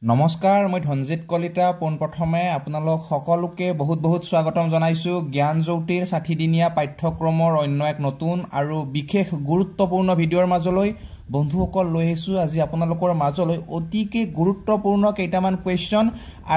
নমস্কাৰ, মই ধনজিত কলিতা। পোনপ্ৰথমে আপোনালোক সকলোকে বহুত বহুত স্বাগতম জনাইছোঁ জ্ঞানজ্যোতিৰ 60 দিনীয়া পাঠ্যক্ৰমৰ অন্য এক নতুন আৰু বিশেষ গুৰুত্বপূৰ্ণ ভিডিঅ'ৰ মাজলৈ। বন্ধুসকল, লৈ আহিছোঁ আজি আপোনালোকৰ মাজলৈ অতিকে গুৰুত্বপূৰ্ণ কেইটামান কুৱেশ্যন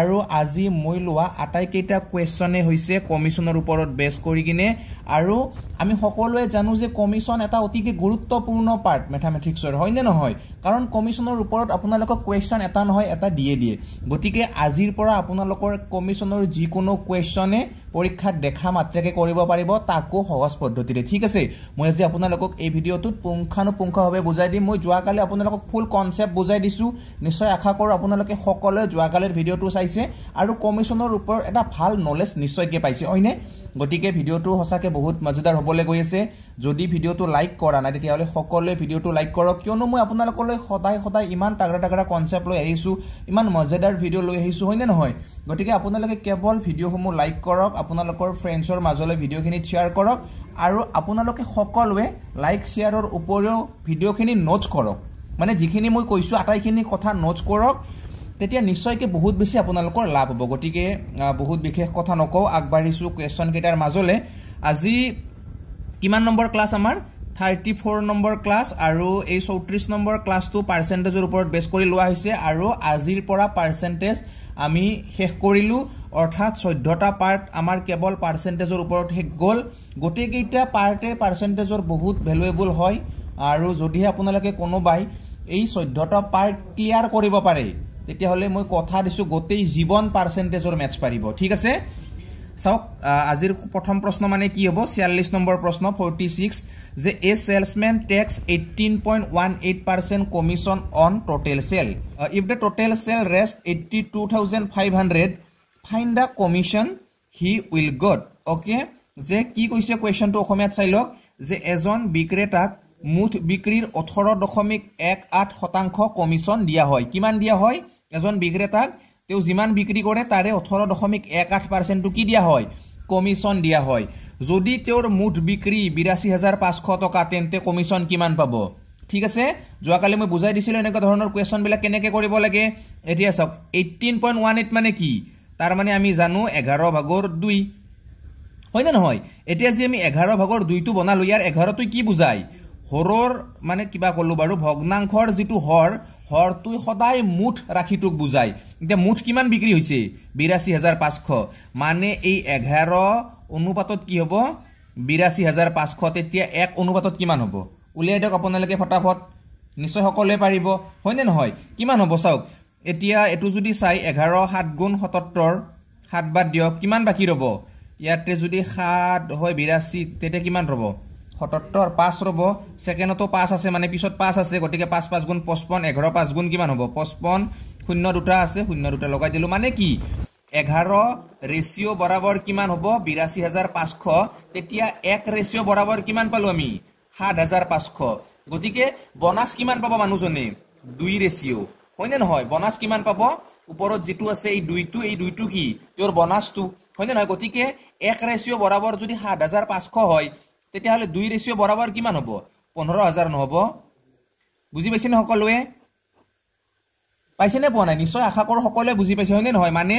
আৰু আজি মই লোৱা আটাইকেইটা কুৱেশ্যনে হৈছে কমিশ্যনৰ ওপৰত বেছ কৰি কিনে। আৰু আমি সকলোৱে জানো যে কমিশ্যন এটা অতিকে গুৰুত্বপূৰ্ণ পাৰ্ট মেথামেটিক্সৰ, হয়নে নহয়? কাৰণ কমিশ্যনৰ ওপৰত আপোনালোকক কুৱেশ্যন এটা নহয় এটা দিয়ে দিয়ে। গতিকে আজিৰ পৰা আপোনালোকৰ কমিশ্যনৰ যিকোনো কুৱেশ্যনে পৰীক্ষাত দেখা মাত্ৰকে কৰিব পাৰিব, তাকো সহজ পদ্ধতিৰে। ঠিক আছে, মই আজি আপোনালোকক এই ভিডিঅ'টোত পুংখানুপুংখভাৱে বুজাই দিম। মই যোৱাকালি আপোনালোকক ফুল কনচেপ্ট বুজাই দিছোঁ। নিশ্চয় আশা কৰোঁ আপোনালোকে সকলোৱে যোৱাকালিৰ ভিডিঅ'টো চাইছে আৰু কমিশ্যনৰ ওপৰত এটা ভাল নলেজ নিশ্চয়কৈ পাইছে, হয়নে? গতিকে ভিডিঅ'টো সঁচাকৈ বহুত মজাদাৰ হ'বলৈ গৈ আছে। যদি ভিডিঅ'টো লাইক কৰা নাই, তেতিয়াহ'লে সকলোৱে ভিডিঅ'টো লাইক কৰক, কিয়নো মই আপোনালোকলৈ সদায় সদায় ইমান তাগৰা তাগৰা কনচেপ্ট লৈ আহিছোঁ, ইমান মজাদাৰ ভিডিঅ' লৈ আহিছোঁ, হয়নে নহয়? গতিকে আপোনালোকে কেৱল ভিডিঅ'সমূহ লাইক কৰক, আপোনালোকৰ ফ্ৰেণ্ডছৰ মাজলৈ ভিডিঅ'খিনি শ্বেয়াৰ কৰক আৰু আপোনালোকে সকলোৱে লাইক শ্বেয়াৰৰ উপৰিও ভিডিঅ'খিনি নোটছ কৰক, মানে যিখিনি মই কৈছোঁ আটাইখিনি কথা নোটছ কৰক, তেতিয়া নিশ্চয়কৈ বহুত বেছি আপোনালোকৰ লাভ হ'ব। গতিকে বহুত বিশেষ কথা নকওঁ, আগবাঢ়িছোঁ কুৱেশ্যনকেইটাৰ মাজলৈ। আজি কিমান নম্বৰ ক্লাছ আমাৰ? 34 নম্বৰ ক্লাছ। আৰু এই 34 নম্বৰ ক্লাছটো পাৰ্চেণ্টেজৰ ওপৰত বেছ কৰি লোৱা হৈছে আৰু আজিৰ পৰা পাৰ্চেণ্টেজ আমি শেষ কৰিলোঁ, অৰ্থাৎ 14টা পাৰ্ট আমাৰ কেৱল পাৰ্চেণ্টেজৰ ওপৰত শেষ গ'ল। গোটেইকেইটা পাৰ্টে পাৰ্চেণ্টেজৰ বহুত ভেলুৱেবল হয় আৰু যদিহে আপোনালোকে কোনোবাই এই 14টা পাৰ্ট ক্লিয়াৰ কৰিব পাৰে, তেতিয়াহ'লে মই কথা দিছোঁ, গোটেই জীৱন পাৰ্চেণ্টেজৰ মেথছ পাৰিব। ঠিক আছে, চাওক আজিৰ প্ৰথম প্ৰশ্ন মানে কি হ'ব? 46 নম্বৰ প্ৰশ্ন, 46, যে a salesman takes 18.18% commission on total sale. If the total sale Rs 82,500, find the commission he will got. Okay, যে কি কৈছে কুৱেশ্যনটো অসমীয়াত চাই লওক, যে এজন বিক্ৰেতাক মুঠ বিক্ৰীৰ 18.18% কমিশ্যন দিয়া হয়। কিমান দিয়া হয়? এজন বিক্ৰেতাক তেওঁ যিমান বিক্ৰী কৰে তাৰে 18.18%টো কি দিয়া হয়? কমিশ্যন দিয়া হয়। যদি তেওঁৰ মুঠ বিক্ৰী 82,500 টকা, তেন্তে কমিশ্যন কিমান পাব? ঠিক আছে, যোৱাকালি মই বুজাই দিছিলোঁ এনেকুৱা ধৰণৰ কুৱেশ্যনবিলাক কেনেকৈ কৰিব লাগে। এতিয়া চাওক, 18.18 মানে কি? তাৰ মানে আমি জানো 11 ভাগৰ 2, হয়নে নহয়? এতিয়া যি আমি 11 ভাগৰ 2টো বনালোঁ, ইয়াৰ 11টোৱে কি বুজায়? হৰৰ মানে কিবা ক'লো বাৰু, ভগ্নাংশৰ যিটো হৰ, হৰটোৱে সদায় মুঠ ৰাশিটোক বুজায়। এতিয়া মুঠ কিমান বিক্ৰী হৈছে? 82,500। মানে এই 11 অনুপাতত কি হ'ব? 82,500। তেতিয়া এক অনুপাতত কিমান হ'ব? উলিয়াই দিয়ক আপোনালোকে ফটাফট, নিশ্চয় সকলোৱে পাৰিব, হয়নে নহয়? কিমান হ'ব চাওক। এতিয়া এইটো যদি চাই, 11 সাত গুণ 77, সাত বাদ দিয়ক, কিমান বাকী ৰ'ব? ইয়াতে যদি সাত হয় 82, তেতিয়া কিমান ৰ'ব? 77, পাঁচ ৰ'ব। ছেকেণ্ডতো পাঁচ আছে, মানে পিছত পাঁচ আছে, গতিকে পাঁচ পাঁচ গুণ 55। 11 পাঁচ গুণ কিমান হ'ব? 55। শূন্য দুটা আছে, শূন্য দুটা লগাই দিলোঁ। মানে কি, 11 ৰেচিঅ' বৰাবৰ কিমান হ'ব? 82,500। তেতিয়া এক ৰেচিঅ' বৰাবৰ কিমান পালোঁ আমি? 7500। গতিকে বনাছ কিমান পাব মানুহজনে? দুই ৰেচিঅ', হয়নে নহয়? বনাছ কিমান পাব? ওপৰত যিটো আছে এই দুইটো, এই দুইটো কি? তেওঁৰ বনাছটো, হয়নে নহয়? গতিকে এক ৰেচিঅ' বৰাবৰ যদি 7500 হয়, তেতিয়াহ'লে দুই ৰেচিঅ' বৰাবৰ কিমান হ'ব? 15,000 নহ'ব? বুজি পাইছেনে সকলোৱে? পাইছেনে পোৱা নাই? নিশ্চয় আশা কৰোঁ সকলোৱে বুজি পাইছে, হয়নে নহয়? মানে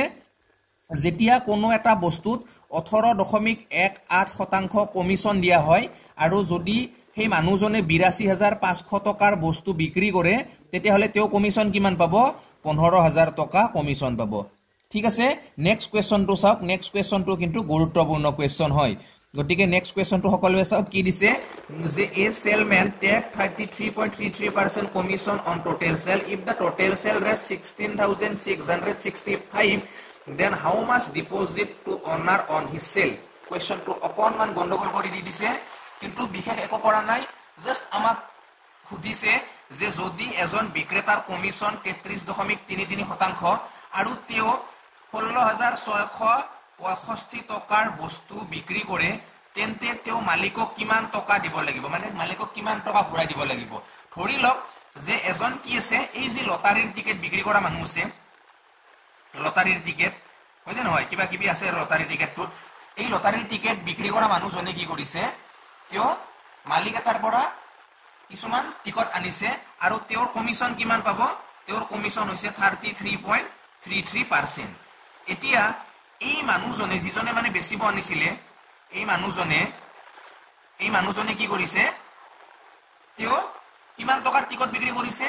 যেতিয়া কোনো এটা বস্তুত 18.18% কমিশ্যন দিয়া হয় আৰু যদি সেই মানুহজনে 82,500 টকাৰ বস্তু বিক্ৰী কৰে, তেতিয়াহ'লে তেওঁ কমিশ্যন কিমান পাব? 15,000 টকা কমিশ্যন পাব। ঠিক আছে, নেক্সট কুৱেশ্যনটো চাওক। নেক্সট কুৱেশ্যনটো কিন্তু গুৰুত্বপূৰ্ণ কুৱেশ্যন হয়। গতিকে নেক্সট কুৱেশ্যনটো সকলোৱে চাওক, কি দিছে যে a salesman take 33.33% commission on total sale. If the total sale Rs 16,665, then how much deposit to owner on his sale? কুৱেশ্যনটো অকণমান গণ্ডগোল কৰি দি দিছে, কিন্তু বিশেষ একো কৰা নাই। জাষ্ট আমাক সুধিছে যে যদি এজন বিক্ৰেতাৰ কমিশ্যন 33.33% আৰু তেওঁ 16,665 টকাৰ বস্তু বিক্ৰী কৰে, তেন্তে তেওঁ মালিকক কিমান টকা দিব লাগিব, মানে মালিকক কিমান টকা ঘূৰাই দিব লাগিব। ধৰি লওক যে এজন কি আছে, এই যি লটাৰীৰ টিকেট বিক্ৰী কৰা মানুহ আছে, লটাৰীৰ টিকেট, হয়নে নহয়? কিবা কিবি আছে লটাৰী টিকেটটোত। এই লটাৰীৰ টিকেট বিক্ৰী কৰা মানুহজনে কি কৰিছে? তেওঁ মালিক এটাৰ পৰা কিছুমান টিকট আনিছে আৰু তেওঁৰ কমিশ্যন কিমান পাব? তেওঁৰ কমিশ্যন হৈছে 33.33%। এতিয়া এই মানুহজনে যিজনে মানে বেচিব আনিছিলে, এই মানুহজনে কি কৰিছে, তেওঁ কিমান টকাৰ টিকট বিক্ৰী কৰিছে?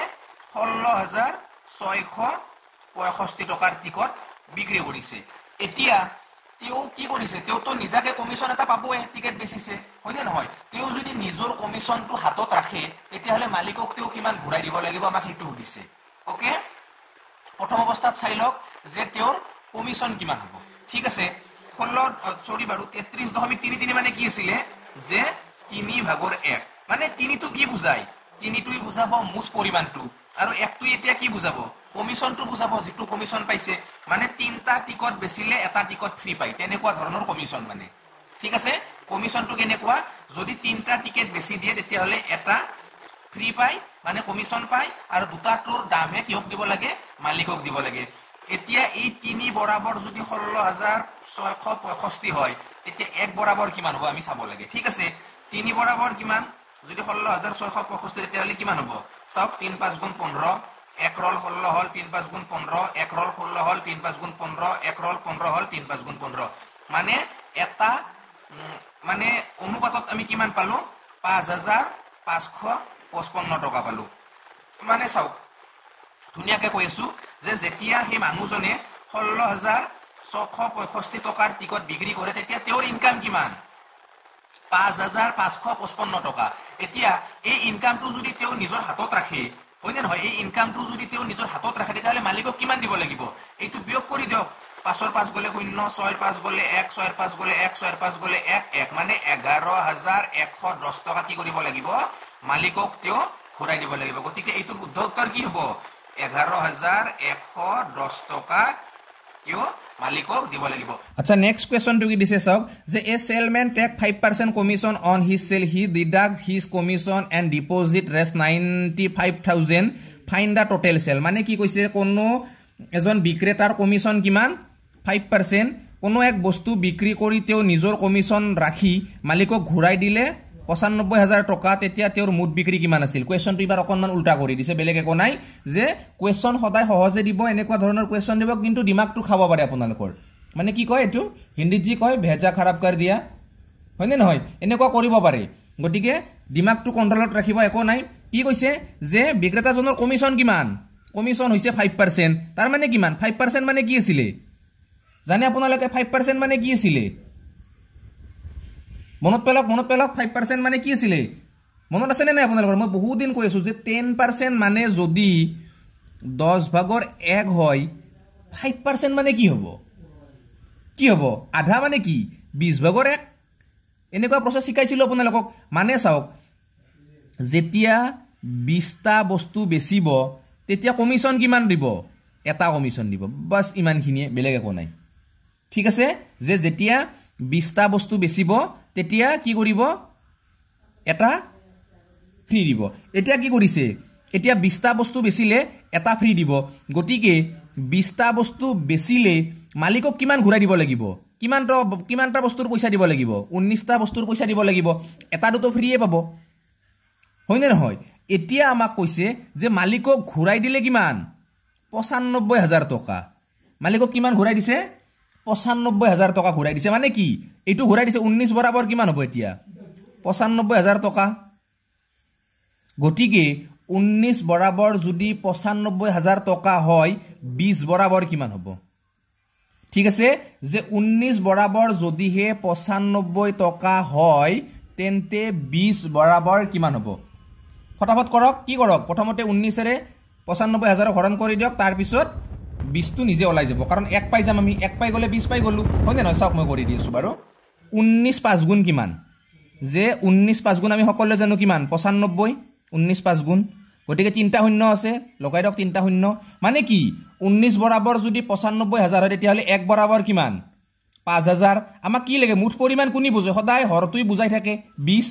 16,665 টকাৰ টিকট বিক্ৰী কৰিছে। এতিয়া তেওঁ কি কৰিছে, তেওঁতো নিজাকে কমিশ্যন এটা পাবই, টিকেট বেচিছে, হয়নে নহয়? তেওঁ যদি নিজৰ কমিশ্যনটো হাতত ৰাখে তেতিয়াহ'লে মালিকক তেওঁ কিমান ঘূৰাই দিব লাগিব, আমাক সেইটো সুধিছে। অ'কে, প্ৰথম অৱস্থাত চাই লওক যে তেওঁৰ কমিশ্যন কিমান হ'ব। ঠিক আছে, 33.33 মানে কি আছিলে, যে 3/1, মানে 3টো কি বুজায়? 3টোই বুজাব মুঠ পৰিমাণটো, আৰু 1টোই এতিয়া কি বুজাব? কমিশ্যনটো বুজাব, যিটো কমিশ্যন পাইছে। মানে 3টা টিকট বেচিলে এটা টিকট ফ্ৰী পায়, তেনেকুৱা ধৰণৰ কমিশ্যন মানে। ঠিক আছে, কমিশ্যনটো কেনেকুৱা? যদি 3টা টিকেট বেচি দিয়ে তেতিয়াহ'লে এটা ফ্ৰী পায়, মানে কমিশ্যন পায়, আৰু দুটাটোৰ দামহে কিহক দিব লাগে? মালিকক দিব লাগে। এতিয়া এই 3 বৰাবৰ যদি 16,665 হয়, তেতিয়া 1 বৰাবৰ কিমান হ'ব আমি চাব লাগে। ঠিক আছে, 3 বৰাবৰ কিমান? যদি 16,665 তেতিয়াহ'লে কিমান হ'ব? চাওক, 3 5 গুণ 15, 1 ৰল 16 হ'ল 3 5 গুণ 15, 1 ৰল 16 হ'ল 3 5 গুণ 15, 1 ৰল 15 হ'ল 3 5 গুণ 15। মানে এটা মানে অনুপাতত আমি কিমান পালো? 5,555 টকা পালো। মানে চাওক, ধুনীয়াকে কৈ আছো যে যেতিয়া সেই মানুহজনে 16,665 টকাৰ টিকট বিক্ৰী কৰে তেতিয়া তেওঁৰ ইনকাম কিমান? 5,555 টকা। এতিয়া এই ইনকামটো যদি তেওঁ নিজৰ হাতত ৰাখে, হয়নে নহয়? এই ইনকামটো যদি তেওঁ নিজৰ হাতত ৰাখে তেতিয়াহ'লে মালিকক কিমান দিব লাগিব? এইটো বিয়োগ কৰি দিয়ক। 5ৰ 5 গ'লে 0, 6ৰ 5 গ'লে 1, 6ৰ 5 গ'লে 1, 6ৰ 5 গ'লে 1, 1, মানে 11,110 টকা কি কৰিব লাগিব? মালিকক তেওঁ ঘূৰাই দিব লাগিব। গতিকে এইটোৰ শুদ্ধ উত্তৰ কি হ'ব? 11,110 টকা তেওঁ মালিকক দিব লাগিব। আচ্ছা, নেক্সট কুৱেশ্যনটো কি দিছে চাওক, যে a salesman take 5% commission on his sale, he deduct his commission and deposit rest 95,000, find the total sale. মানে কি কৈছে, কোনো এজন বিক্ৰেতাৰ কমিশ্যন কিমান? 5%। কোনো এক বস্তু বিক্ৰী কৰি তেওঁ নিজৰ কমিশ্যন ৰাখি মালিকক ঘূৰাই দিলে 95,000 টকা, তেতিয়া তেওঁৰ মুঠ বিক্ৰী কিমান আছিল? কুৱেশ্যনটো এইবাৰ অকণমান উল্টা কৰি দিছে, বেলেগ একো নাই। যে কুৱেশ্যন সদায় সহজে দিব, এনেকুৱা ধৰণৰ কুৱেশ্যন দিব, কিন্তু দিমাগটো খাব পাৰে আপোনালোকৰ। মানে কি কয় এইটো, হিন্দীত যি কয় ভেজা খাৰাপ কাৰ দিয়া, হয়নে নহয়? এনেকুৱা কৰিব পাৰে। গতিকে দিমাগটো কণ্ট্ৰলত ৰাখিব, একো নাই। কি কৈছে যে বিক্ৰেতাজনৰ কমিশ্যন কিমান? কমিশ্যন হৈছে 5%। তাৰ মানে কিমান? 5% মানে কি আছিলে জানে আপোনালোকে? 5% মানে কি আছিলে? মনত পেলাওক, মনত পেলাওক, 5% মানে কি আছিলে? মনত আছেনে নাই আপোনালোকৰ? মই বহুত দিন কৈ আছোঁ যে 10% মানে যদি 10/1 হয়, 5% মানে কি হ'ব? কি হ'ব? আধা মানে কি? 20/1। এনেকুৱা প্ৰচেছ শিকাইছিলোঁ আপোনালোকক। মানে চাওক, যেতিয়া 20টা বস্তু বেচিব তেতিয়া কমিশ্যন কিমান দিব? এটা কমিশ্যন দিব, বাছ ইমানখিনিয়ে, বেলেগ একো নাই। ঠিক আছে, যে যেতিয়া 20টা বস্তু বেচিব তেতিয়া কি কৰিব? এটা ফ্ৰী দিব। এতিয়া কি কৰিছে? এতিয়া 20টা বস্তু বেচিলে এটা ফ্ৰী দিব। গতিকে 20টা বস্তু বেচিলে মালিকক কিমান ঘূৰাই দিব লাগিব? কিমানটা বস্তুৰ পইচা দিব লাগিব? 19টা বস্তুৰ পইচা দিব লাগিব। এটা দুটো ফ্ৰীয়ে পাব, হয়নে নহয়? এতিয়া আমাক কৈছে যে মালিকক ঘূৰাই দিলে কিমান? 95,000 টকা। মালিকক কিমান ঘূৰাই দিছে? 95,000 টকা ঘূৰাই দিছে। মানে কি, এইটো ঘূৰাই দিছে 19 বৰাবৰ কিমান হ'ব এতিয়া? 95,000 টকা। গতিকে 19 বৰাবৰ যদি 95,000 টকা হয়, 20 বৰাবৰ কিমান হ'ব? ঠিক আছে, যে 19 বৰাবৰ যদিহে 95 টকা হয়, তেন্তে 20 বৰাবৰ কিমান হ'ব? ফটাফট কৰক, কি কৰক, প্ৰথমতে 19ৰে 95,000 হৰণ কৰি দিয়ক, তাৰপিছত 20টো নিজে ওলাই যাব, কাৰণ 1 পাই যাম আমি, 1 পাই গ'লে 20 পাই গ'লো, হয়নে নহয়? চাওক মই কৰি দি আছোঁ বাৰু। 19 5 গুণ কিমান? যে 19 5 গুণ আমি সকলোৱে জানো কিমান? 95। 19 5 গুণ, গতিকে 3টা শূন্য আছে, লগাই দিয়ক 3টা শূন্য। মানে কি, 19 বৰাবৰ যদি 95,000 হয়, তেতিয়াহ'লে 1 বৰাবৰ কিমান? 5,000। আমাক কি লাগে? মুঠ পৰিমাণ কোনে বুজে? সদায় হৰটোৱে বুজাই থাকে, 20,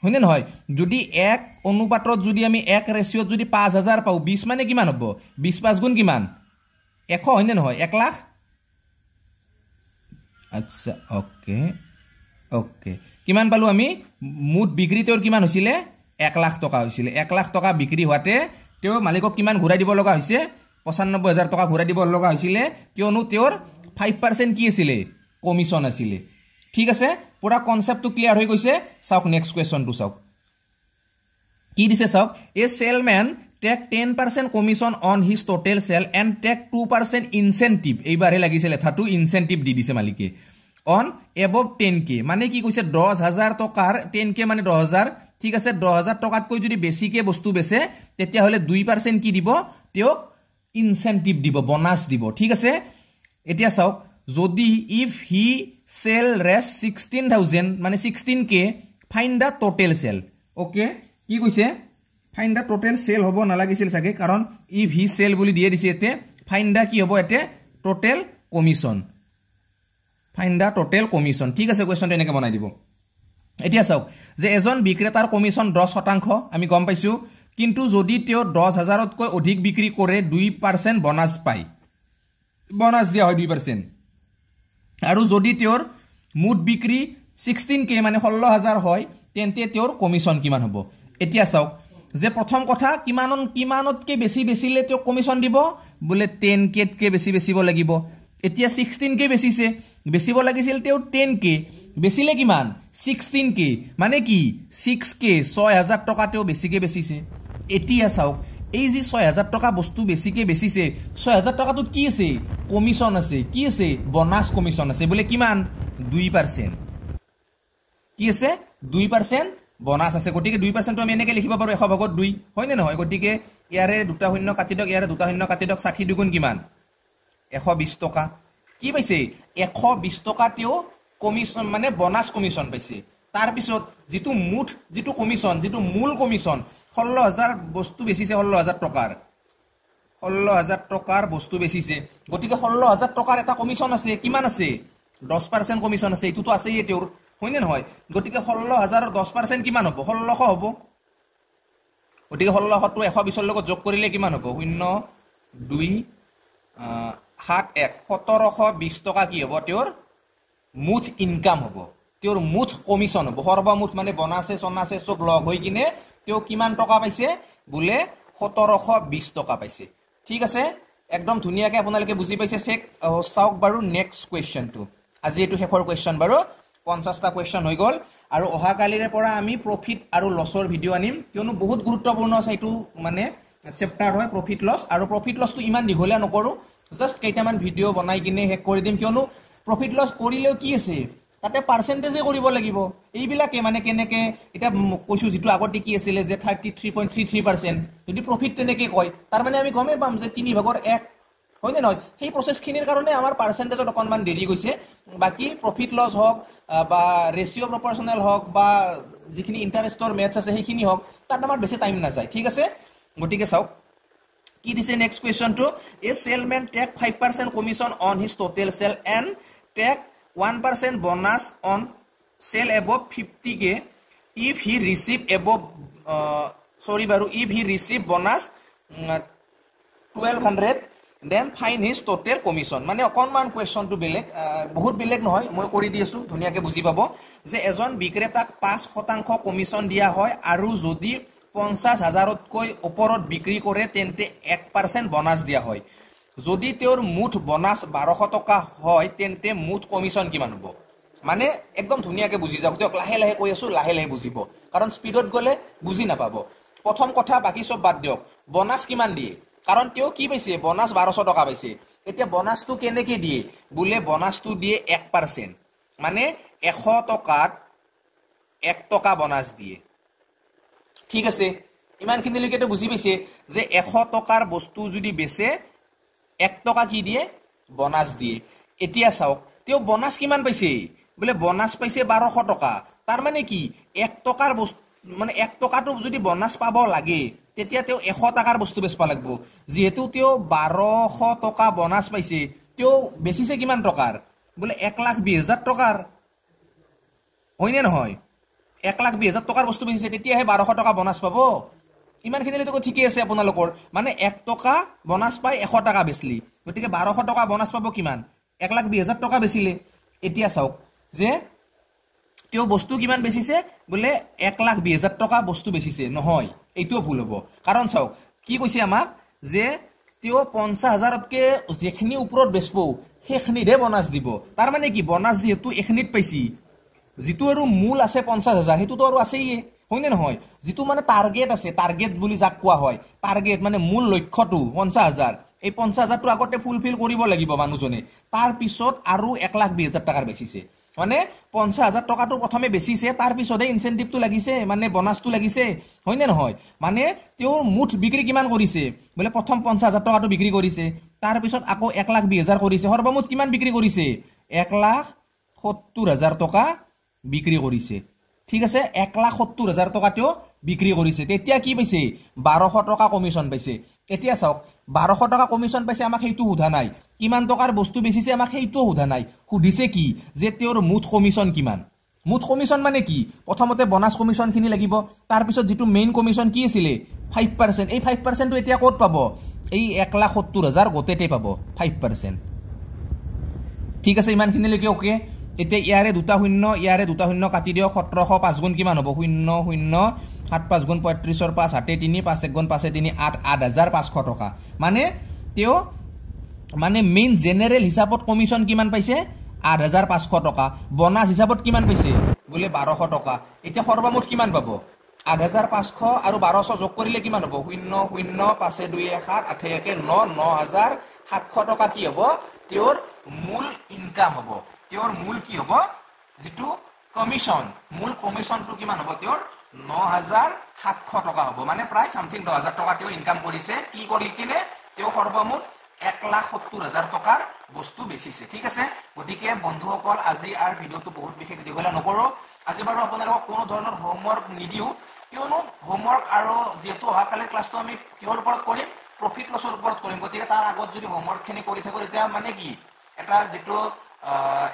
হয়নে নহয়? যদি 1 অনুপাতত যদি আমি 1 ৰেচিঅ'ত যদি 5,000 পাওঁ, 20 মানে কিমান হ'ব? 20 5 গুণ কিমান? 100, হয়নে নহয়? 1 লাখ। আচ্ছা, অ'কে অ'কে, কিমান পালোঁ আমি? মুঠ বিক্ৰী তেওঁৰ কিমান হৈছিলে? 1 লাখ টকা হৈছিলে। 1 লাখ টকা বিক্ৰী হোৱাতে তেওঁ মালিকক কিমান ঘূৰাই দিব লগা হৈছে? 95,000 টকা ঘূৰাই দিব লগা হৈছিলে, কিয়নো তেওঁৰ 5% কি আছিলে, কমিশ্যন আছিলে। ঠিক আছে, পুৰা কনচেপ্টটো ক্লিয়াৰ হৈ গৈছে। চাওক নেক্সট কুৱেশ্যনটো চাওক কি দিছে চাওক, a salesman take 10% commission on his total sale and take 2% incentive. এইবাৰহে লাগিছে লেঠাটো, ইনচেণ্টিভ দি দিছে মালিকে, অন এবভ 10K। মানে কি কৈছে, 10,000 টকাৰ, 10K মানে 10,000, ঠিক আছে, 10,000 টকাতকৈ যদি বেছিকৈ বস্তু বেচে তেতিয়াহ'লে 2% কি দিব, তেওঁক ইনচেণ্টিভ দিব, বনাছ দিব। ঠিক আছে, এতিয়া চাওক যদি if he sell Rs 16,000 মানে 16K, find the total sale. Okay, কি কৈছে, ফাইন the total cell হ'ব নালাগিছিল চাগে, কাৰণ if he cell বুলি দিয়ে দিছে। ইয়াতে ফাইন the কি হ'ব, ইয়াতে total commission, find the total commission. ঠিক আছে, কুৱেশ্যনটো এনেকৈ বনাই দিব। এতিয়া চাওক যে এজন বিক্ৰেতাৰ কমিশ্যন 10% আমি গম পাইছোঁ, কিন্তু যদি তেওঁ 10,000তকৈ অধিক বিক্ৰী কৰে 2% বনাছ পায়, বনাছ দিয়া হয় 2%। আৰু যদি তেওঁৰ মুঠ বিক্ৰী 16K মানে 16,000 হয়, তেন্তে তেওঁৰ কমিশ্যন কিমান হ'ব। এতিয়া চাওক যে প্ৰথম কথা কিমানতকৈ বেছি বেচিলে তেওঁক কমিশ্যন দিব, বোলে 10Kতকৈ বেছি বেচিব লাগিব। এতিয়া 16K বেচিছে, বেচিব লাগিছিল তেওঁ 10K, বেচিলে কিমান, 16K, মানে কি 6K, 6,000 টকা তেওঁ বেছিকৈ বেচিছে। এতিয়া চাওক এই যি 6,000 টকা বস্তু বেছিকৈ বেচিছে, 6,000 টকাটোত কি আছে, কমিশ্যন আছে, কি আছে, বনাছ কমিশ্যন আছে, বোলে কিমান, 2%। কি আছে, 2% বনাছ আছে। গতিকে 2%টো আমি এনেকৈ লিখিব পাৰোঁ 100 ভাগত 2, হয়নে নহয়? গতিকে ইয়াৰে দুটা শূন্য কাটি দিয়ক, ইয়াৰে দুটা শূন্য কাটি দিয়ক, 60 দুগুণ কিমান, 120 টকা। কি পাইছে, 120 টকা তেওঁ কমিশ্যন মানে বনাছ কমিশ্যন পাইছে। তাৰপিছত যিটো মুঠ, যিটো কমিশ্যন, যিটো মূল কমিশ্যন, 16,000 বস্তু বেচিছে, 16,000 টকাৰ, 16,000 টকাৰ বস্তু বেচিছে, গতিকে 16,000 টকাৰ এটা কমিশ্যন আছে, কিমান আছে, 10% কমিশ্যন আছে, এইটোতো আছেই তেওঁৰ, হয়নে নহয়? গতিকে 16,000ৰ 10% কিমান হ'ব, 1,600 হ'ব। গতিকে 1,600টো 120ৰ লগত যোগ কৰিলে কিমান হ'ব, 0 2 7 1, 1,720 টকা কি হ'ব, তেওঁৰ মুঠ ইনকাম হ'ব, তেওঁৰ মুঠ কমিশ্যন হ'ব, সৰ্বমুঠ মানে বনাছে চনাছে চব লগ হৈ কিনে তেওঁ কিমান টকা পাইছে, বোলে 1,720 টকা পাইছে। ঠিক আছে, একদম ধুনীয়াকৈ আপোনালোকে বুজি পাইছে। চেক চাওক বাৰু নেক্সট কুৱেশ্যনটো, আজি এইটো শেষৰ কুৱেশ্যন বাৰু, 50টা কুৱেশ্যন হৈ গ'ল। আৰু অহাকালিৰে পৰা আমি প্ৰফিট আৰু লছৰ ভিডিঅ' আনিম, কিয়নো বহুত গুৰুত্বপূৰ্ণ আছে এইটো মানে চেপ্টাৰ হয় প্ৰফিট লছ। আৰু প্ৰফিট লছটো ইমান দীঘলীয়া নকৰোঁ, জাষ্ট কেইটামান ভিডিঅ' বনাই কিনে শেষ কৰি দিম, কিয়নো প্ৰফিট লছ কৰিলেও কি আছে, তাতে পাৰ্চেণ্টেজে কৰিব লাগিব। এইবিলাকে মানে কেনেকৈ এতিয়া কৈছোঁ, যিটো আগতে কি আছিলে যে 33.33% যদি প্ৰফিট তেনেকৈ কয়, তাৰমানে আমি গমেই পাম যে 3 ভাগৰ 1, হয়নে নহয়? সেই প্ৰচেছখিনিৰ কাৰণে আমাৰ পাৰ্চেণ্টেজত অকণমান দেৰি গৈছে। বাকী প্ৰফিট লছ হওক বা ৰেচিঅ' প্ৰপৰ্চনেল হওক বা যিখিনি ইণ্টাৰেষ্টৰ মেথছ আছে সেইখিনি হওক, তাত আমাৰ বেছি টাইম নাযায়। ঠিক আছে, গতিকে চাওক কি দিছে next কুৱেশ্যনটো, a salesman take 5% commission on his total sale and take 1% bonus on sale above 50K, if he receive above, sorry বাৰু, if he receive bonus 1,200, then find his total commission। মানে অকণমান কুৱেশ্যনটো বেলেগ, বহুত বেলেগ নহয়, মই কৰি দি আছোঁ, ধুনীয়াকৈ বুজি পাব। যে এজন বিক্ৰেতাক 5% কমিশ্যন দিয়া হয় আৰু যদি 50,000তকৈ ওপৰত বিক্ৰী কৰে তেন্তে 1% বনাছ দিয়া হয়। যদি তেওঁৰ মুঠ বনাছ 1,200 টকা হয় তেন্তে মুঠ কমিশ্যন কিমান হ'ব? মানে একদম ধুনীয়াকৈ বুজি যাওক দিয়ক, লাহে লাহে কৈ আছোঁ, লাহে লাহে বুজিব, কাৰণ স্পীডত গ'লে বুজি নাপাব। প্ৰথম কথা, বাকী চব বাদ দিয়ক, বনাছ কিমান দিয়ে? কাৰণ তেওঁ কি পাইছে, বনাছ 1,200 টকা পাইছে। এতিয়া বনাছটো কেনেকৈ দিয়ে? বোলে বনাছটো দিয়ে 1%, মানে 100 টকাত 1 টকা বনাছ দিয়ে। ঠিক আছে, ইমানখিনিলৈকেতো বুজি পাইছে যে 100 টকাৰ বস্তু যদি বেচে 1 টকা কি দিয়ে, বনাছ দিয়ে। এতিয়া চাওক তেওঁ বনাছ কিমান পাইছে, বোলে বনাছ পাইছে 1,200 টকা। তাৰ মানে কি, 1 টকাৰ বস্তু মানে 1 টকাটো যদি বনাছ পাব লাগে তেতিয়া তেওঁ 100 টকাৰ বস্তু বেচিব লাগিব। যিহেতু তেওঁ 1,200 টকা বনাছ পাইছে, তেওঁ বেচিছে কিমান টকাৰ? বোলে 1,20,000 টকাৰ, হয়নে নহয়? 1,20,000 টকাৰ বস্তু বেচিছে, তেতিয়াহে 1,200 টকা বনাছ পাব। ইমানখিনিলৈকে ঠিকেই আছে আপোনালোকৰ। মানে 1 টকা বনাছ পাই 100 টকা বেচলি, গতিকে 1,200 টকা বনাছ পাব কিমান? 1,20,000 টকা বেচিলে। এতিয়া চাওক যে তেওঁ বস্তু কিমান বেচিছে, বোলে 1,20,000 টকা বস্তু বেচিছে। নহয়, এইটোও ভুল হ'ব। কাৰণ চাওক কি কৈছে আমাক যে তেওঁ 50,000তকৈ যিখিনি ওপৰত বেচব সেইখিনিতহে বোনাছ দিব। তাৰ মানে কি, বোনাছ যিহেতু এইখিনিত পাইছি, যিটো আৰু মূল আছে 50,000 সেইটোতো আৰু আছেই, হয়নে নহয়? যিটো মানে টাৰ্গেট আছে, টাৰ্গেট বুলি যাক কোৱা হয়, টাৰ্গেট মানে মূল লক্ষ্যটো 50,000, এই 50,000টো আগতে ফুলফিল কৰিব লাগিব মানুহজনে, তাৰপিছত আৰু 1,20,000 টকাৰ বেচিছে। মানে 50,000 টকাটো প্ৰথমে বেচিছে, তাৰপিছতহে ইনচেণ্টিভটো লাগিছে, মানে বোনাছটো লাগিছে, হয়নে নহয়? মানে তেওঁৰ মুঠ বিক্ৰী কিমান কৰিছে, বোলে প্ৰথম 50,000 টকাটো বিক্ৰী কৰিছে, তাৰপিছত আকৌ 1,20,000 কৰিছে, সৰ্বমুঠ কিমান বিক্ৰী কৰিছে, 1,70,000 টকা বিক্ৰী কৰিছে। ঠিক আছে, 1,70,000 টকা তেওঁ বিক্ৰী কৰিছে। তেতিয়া কি পাইছে, 1,200 টকা কমিশ্যন পাইছে। এতিয়া চাওক, 1,200 টকা কমিশ্যন পাইছে, আমাক সেইটো সোধা নাই, কিমান টকাৰ বস্তু বেচিছে আমাক সেইটোও সোধা নাই, সুধিছে কি যে তেওঁৰ মুঠ কমিশ্যন কিমান। মুঠ কমিশ্যন মানে কি, প্ৰথমতে বোনাছ কমিশ্যনখিনি লাগিব, তাৰপিছত যিটো মেইন কমিশ্যন কি আছিলে 5%, এই 5%টো এতিয়া ক'ত পাব, এই 1,70,000 গোটেইতে পাব 5%। ঠিক আছে, ইমানখিনিলৈকে অ'কে। এতিয়া ইয়াৰে দুটা শূন্য, ইয়াৰে দুটা শূন্য কাটি দিয়ক, 1,700 5 গুণ কিমান হ'ব, 0 0 7 5 গুণ 35ৰ 5 হাতে 3 5 1 গুণ 5 3 8, 8,500 টকা। মানে তেওঁ মানে মেইন জেনেৰেল হিচাপত কমিশ্যন কিমান পাইছে, 8,500 টকা, বোনাছ হিচাপত কিমান পাইছে, বোলে 1,200 টকা। এতিয়া সৰ্বমুঠ কিমান পাব, 8,500 আৰু 1,200 যোগ কৰিলে কিমান হ'ব, 0 0 5 2 7 8 1 9, 9,700 টকা কি হ'ব, তেওঁৰ মূল ইনকাম হ'ব। তেওঁৰ মূল কি হ'ব, যিটো কমিশ্যন, মূল কমিশ্যনটো কিমান হ'ব তেওঁৰ, 9,700 টকা হ'ব। মানে প্ৰায় চামথিং 10,000 টকা তেওঁ ইনকাম কৰিছে। কি কৰি কিনে তেওঁ সৰ্বমুঠ 1,70,000 টকাৰ বস্তু বেচিছে। ঠিক আছে, গতিকে বন্ধুসকল আজি আৰু ভিডিঅ'টো বহুত বিশেষ দীঘলীয়া নকৰোঁ। আজি বাৰু আপোনালোকক কোনো ধৰণৰ হোমৱৰ্ক নিদিওঁ, কিয়নো হোমৱৰ্ক আৰু যিহেতু অহাকালিৰ ক্লাছটো আমি কিহৰ ওপৰত কৰিম, প্ৰফিট লছৰ ওপৰত কৰিম, গতিকে তাৰ আগত যদি হোমৱৰ্কখিনি কৰি থাকোঁ তেতিয়া মানে কি এটা যিটো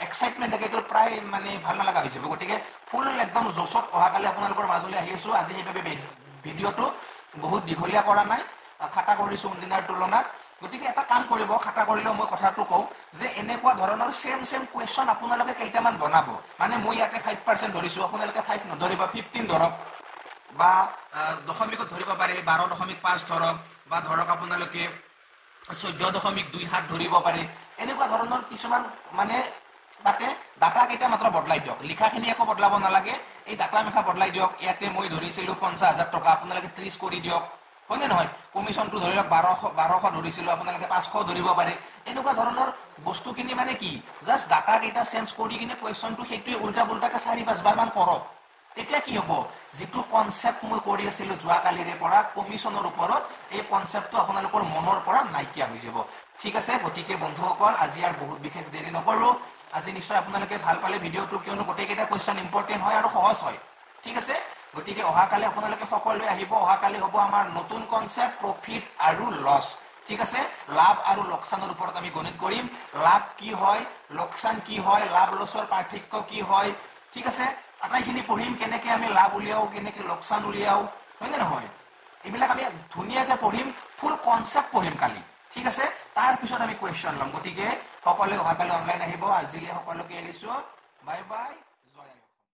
এক্সাইটমেণ্ট থাকে এইটো প্ৰায় মানে ভাল নালাগা হৈ যাব। গতিকে ফুল একদম জোচত অহাকালি আপোনালোকৰ মাজলৈ আহি আছোঁ। আজি সেইবাবে ভিডিঅ'টো বহুত দীঘলীয়া কৰা নাই, খাটা কৰিছোঁ অন্যদিনাৰ তুলনাত। গতিকে এটা কাম কৰিব, খাটা কৰিলেও মই কথাটো কওঁ যে এনেকুৱা ধৰণৰ ছেম ছেম কুৱেশ্যন আপোনালোকে কেইটামান বনাব। মানে মই ইয়াতে 5% ধৰিছোঁ, আপোনালোকে 5 নধৰিব, 15 ধৰক, বা দশমিকত ধৰিব পাৰে 12.5 ধৰক, বা ধৰক আপোনালোকে 14.27 ধৰিব পাৰে। এনেকুৱা ধৰণৰ কিছুমান মানে তাতে ডাটা কেইটা মাত্ৰ বদলাই দিয়ক, লিখাখিনি একো বদলাব নালাগে, এই ডাটা মেখা বদলাই দিয়ক। ইয়াতে মই ধৰিছিলোঁ 50,000 টকা, আপোনালোকে 30 কৰি দিয়ক, হয়নে নহয়? কমিশ্যনটো ধৰি লওক 1,200 ধৰিছিলোঁ, আপোনালোকে 500 ধৰিব পাৰে। এনেকুৱা ধৰণৰ বস্তুখিনি মানে কি, জাষ্ট ডাটা কেইটা চেঞ্জ কৰি কিনে কুৱেশ্যনটো সেইটোৱে উল্টা পুল্টাকৈ 4-5 বাৰমান কৰক। তেতিয়া কি হ'ব, যিটো কনচেপ্ট মই কৰি আছিলোঁ যোৱাকালিৰে পৰা কমিশ্যনৰ ওপৰত, এই কনচেপ্টটো আপোনালোকৰ মনৰ পৰা নাইকিয়া হৈ যাব। ঠিক আছে, গতিকে বন্ধুসকল আজি আৰু বহুত বিশেষ দেৰি নকৰোঁ। আজি নিশ্চয় আপোনালোকে ভাল পালে ভিডিঅ'টো, কিয়নো গোটেইকেইটা কুৱেশ্যন ইম্পৰ্টেণ্ট হয় আৰু সহজ হয়। ঠিক আছে, গতিকে অহাকালি আপোনালোকে সকলোৱে আহিব। অহাকালি হ'ব আমাৰ নতুন কনচেপ্ট প্ৰফিট আৰু লছ। ঠিক আছে, লাভ আৰু লোকচানৰ ওপৰত আমি গণিত কৰিম। লাভ কি হয়, লোকচান কি হয়, লাভ লছৰ পাৰ্থক্য কি হয়, ঠিক আছে, আটাইখিনি পঢ়িম। কেনেকে আমি লাভ উলিয়াওঁ, কেনেকে লোকচান উলিয়াওঁ, হয়নে নহয়, এইবিলাক আমি ধুনীয়াকে পঢ়িম, ফুল কনচেপ্ট পঢ়িম কালি। ঠিক আছে, তাৰপিছত আমি কুৱেশ্যন ল'ম। গতিকে সকলোৱে অহাকালি অনলাইন আহিব। আজিলৈ সকলোকে এৰিছোঁ, বাই বাই।